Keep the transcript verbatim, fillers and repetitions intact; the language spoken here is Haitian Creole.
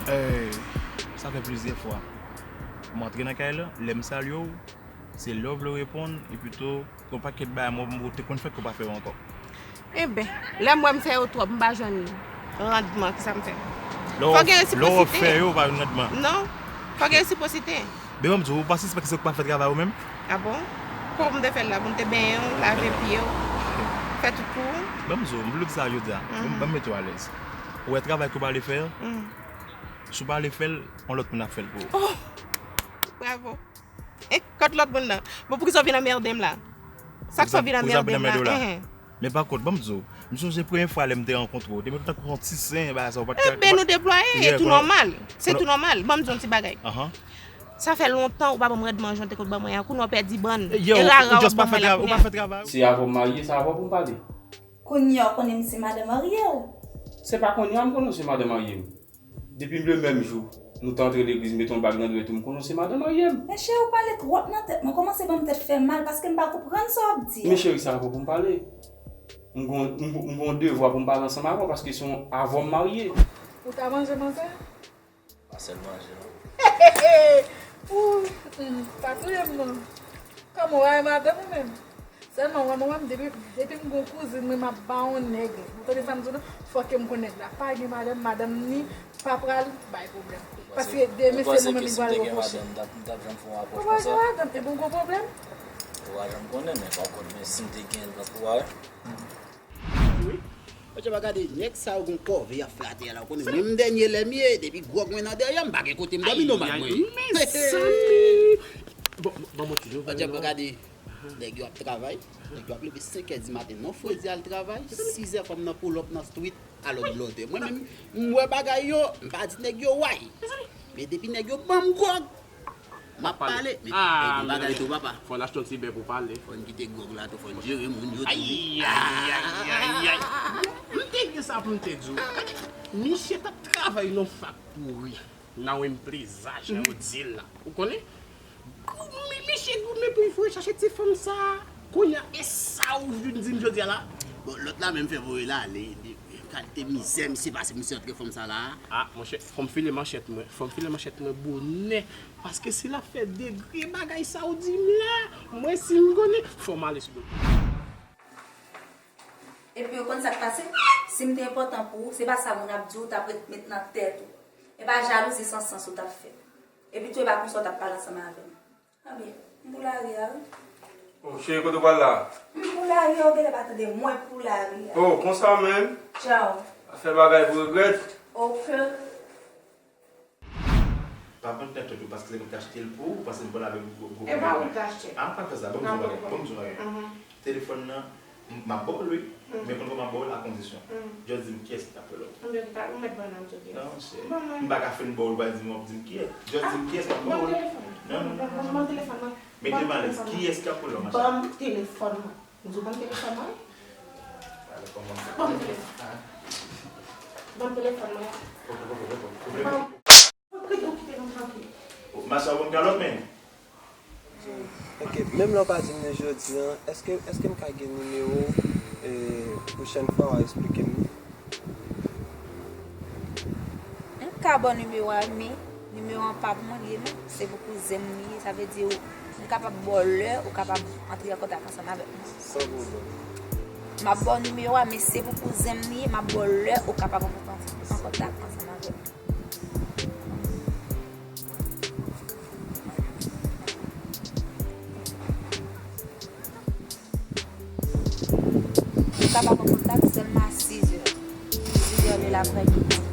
Eh, sa fè plizyè fwa. M antre nan kay la, lè m salye w, se lè w vle w reponn, epi tou, gon pakèt bagay mwen, mwen te konn fè ke w pa fè yo ankò. Enben, lè m wè m fè yo twòp, m pa jwenn randman, kisa m fè? Fò gen resiprosite. Lè w fè yo, pa jwenn randman. Non, fò gen resiprosite. Men ban m di w, ou pa sispèk se ou k pa fè travay ou menm? A bon? Kòman m te fè l la? Pou m te benyen w, lave pye w, fè tout pou ou? Ban m di w, m vle w di sa jodi a. Ban m, ban m mete w alèz. Ou wè travay ke w pa vle fè a? Si w pa vle fè l, yon lòt moun ap fè l pou ou. Oh! Bravo. Kot lòt moun nan? Bon, poukisa w vin anmède m la? Sa k fè w vin anmède m la? Men pa kont, ban m di w, m sonje premye fwa lè m te rankontre w, te mete w tankou yon ti sen, bagay sa, ou pa t ka. Enben, nou deplwaye, e tou nòmal. Se tou nòmal. Ban m di w yon ti bagay. Sa fè lontan ou pa ban m randman jan w te konn ban mwen an. Kounye a w pèdi bann. E rara w ap ban mwen la kounye a. Se avè w m marye, se avè w pou m pale. Kounye a w konnen m se madan marye w. Se pa kounye a m konnen w se madan marye m. Depi le menm jou nou t antre legliz, m mete yon bag nan dwèt ou, m konnen w se madan marye m. Men cheri, ou pale twòp nan tèt mwen, kòmanse ban m tèt fè mal paske m pa konprann sa w ap di a. Men cheri, sa pa pou m pale. M gon, m, m gon devwa pou m pale ansanm avè w paske se yon, avè w m marye. Ou ta manje manzè? Pa sèl manje non. Ou, mm, pa touye m non. Kòman w rayi madanm ou menm? Sèlman, wè, mwen, mwen, depi, depi m gon kouzin mwen, m ap ba yon nèg. Ou tande sa m di w la? Fòk ke m konn nèg la pa gen madanm, madanm ni pa pral bay pwoblèm. Paske demen se mwen menm li pral reproche. Ou pa gen madanm, ebyen w gon pwoblèm. Ou pa janm konnen, men pa kont, men si m te gen l, ou pa wè. Wi. Patya pa gade, nèg sa yo gon kòve y ap fè atè a la, ou konnen, menm dènye lè m ye, depi gwòg mwen nan dèyè m, m pa gen kote m dòmi non, mad mwen. Mezanmi! Bon, bon, bon, ti nou. Patya pa gade. Nèg yo ap travay, nèg yo ap leve senk è di maten, non, fredi al travay, sis è fò m nan pull up nan street, a lòt blòdè. Mwen menm, m wè bagay yo, m pa di nèg yo way. Men depi nèg yo ban m gwòg, m ap pale. Men, men gon bagay tou, papa. Fò n achte yon ti bè pou pale. Fò n kite gwòg la tou, fò n jere moun yo tou, wi. Ay, ay, ay, ay, ay. M te gen sa pou m te di w. Misye t ap travay nan faktori. Nan yon plezaj, jan yo di l la. Ou konnen? Goumen, mesye, goumen pou l fè chache ti fanm sa. Kounye a, e sa ou vin di m jodi a la? Bon, lòt la menm fè voye l ale. Li, kalite mizè misye pase pou misye antre fanm sa la. A, monchè, fò m file manchèt mwen. Fò m file manchèt mwen bonè. Paske si l ap fè degre bagay sa ou di m la, mwen si m konnen, fò m ale sou do l. Epi ou konn sa k pase? Si m te enpòtan pou ou, se pa sa moun ap di w t ap ret met nan tèt ou. E pa jalouzi san sans ou t ap fè. Epi tou, e pa konsa w t ap pale ansanm avè m. Anben, m pou lari a, wi. O, cheri, kote w pral la? M pou lari a, ou genlè pa tande mwen pou lari a. O, konsa menm? Tchaw. Pa fè bagay pou regrèt. Oke. Pa pran tèt ou tou, paske se mwen ki achte l pou ou, ou panse m pran l avèk gwo, gwo pwoblèm. E pa ou ki achte l. A, pa fè sa, ban m di w bagay, ban m di w bagay. Telefòn nan, M ap ba w l, wi. Men konn kòman m ap ba w l, a kondisyon. Just di m kiyès ki t ap rele w. Anben, ou mèt ban nan m tou. Non, monchè. M pa ka fin ba w l, ou pral di m w ap di m kiyès. Just di m kiyès k ap ba w l. Ban m telefòn mwen. Non, non, non, ban m telefòn mwen. Mete m alèz. Kiyès k ap rele w, ma cheri? Ban m telefòn mwen. M di w ban m telefòn mwen. Ban m telefòn. Ban m telefòn mwen. Ban m. Ou kite nou trankil. Machè, ou ban m kalòt, men. Ok, menm lè w pa di m li jodi a, èske, èske m ka gen nimewo w, e, pwochèn fwa w a eksplike m li? M ka ba w nimewo a, men nimewo an pa pou mwen li ye, non. Se pou kouzen m li ye. Sa vle di, ou, m kapab ba w lè, ou kapab antre an kontak ansanm avèk mwen. San pwoblèm. M ap ba w nimewo a, men se pou kouzen m li ye, m ap ba w lè, ou kapab antre an kontak ansanm avèk mwen. Ou kapab an kontak sèlman a sizè. Sizè de laprèmidi.